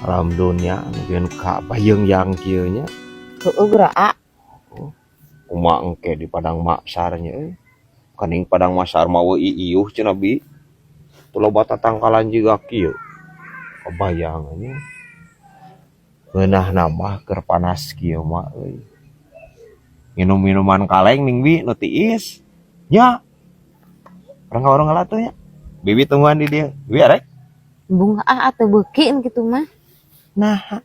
Alam dunia mungkin ka bayeng yang kieu nya. Heueuh geura, A. Kumaha engke di Padang Mahsyar nya euy. Kaning Padang Mahsyar mah eueuh iiuh cenah, Bi. Teu loba tatangkalan jiga kieu. Kebayang nya. Ngeunahna mah keur panas kieu mah euy. Minum minuman kaleng ning, Bi, nu tiis. Nya. Urang ka warung heula tuh nya. Bibi tungguan di dieu. Bibi arek? Embung ah, teu beuki nu kitu mah. Naha?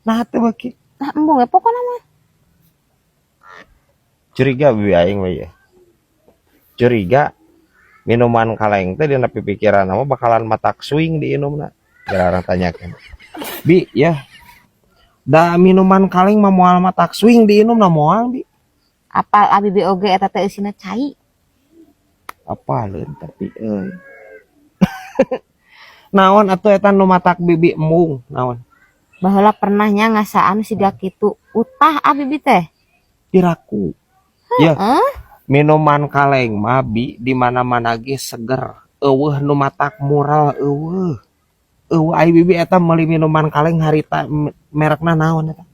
Naha teu beuki? Ah, embung we pokona mah. Curiga bibi aing mah ieu. Curiga minuman kaleng teh dina pipikiran mah bakalan matak swing diinumna. Geura urang tanyakeun. Bi, ya. Da minuman kaleng mah moal matak swing diinumna, moal, Bi? Apal abi bibi oge eta teh eusina cai. Apaleun tapi euy. Naon atuh eta nu matak bibi embung, naon? Baheula pernah nya ngasaan siga kitu. Utah abi bibi teh. Piraku. Ya, Heeh. minuman kaleng mah, Bi, di mana-mana ge seger. Euweuh nu matak mural, euweuh. Euweuh. Ai bibi eta meuli minuman kaleng harita merekna naon eta?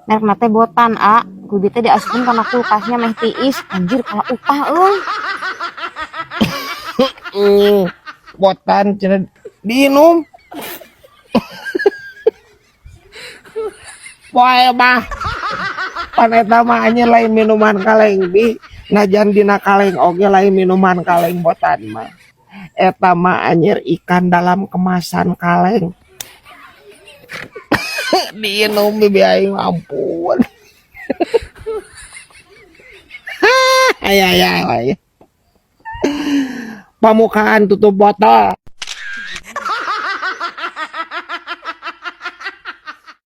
Merekna teh Botan, A. Ku bibi teh diasupkeun kana kulkasnya meh tiis. Anjir, kalah utah euy. Botan cenah diinum. Poe mah. Pan eta mah anjir lain minuman kaleng, Bi. Najan dina kaleng oge lain minuman kaleng Botan mah. Eta mah anjir ikan dalam kemasan kaleng. Diinum bibi aing, ampun. Ay ay ay ay. Pamukaan tutup botol.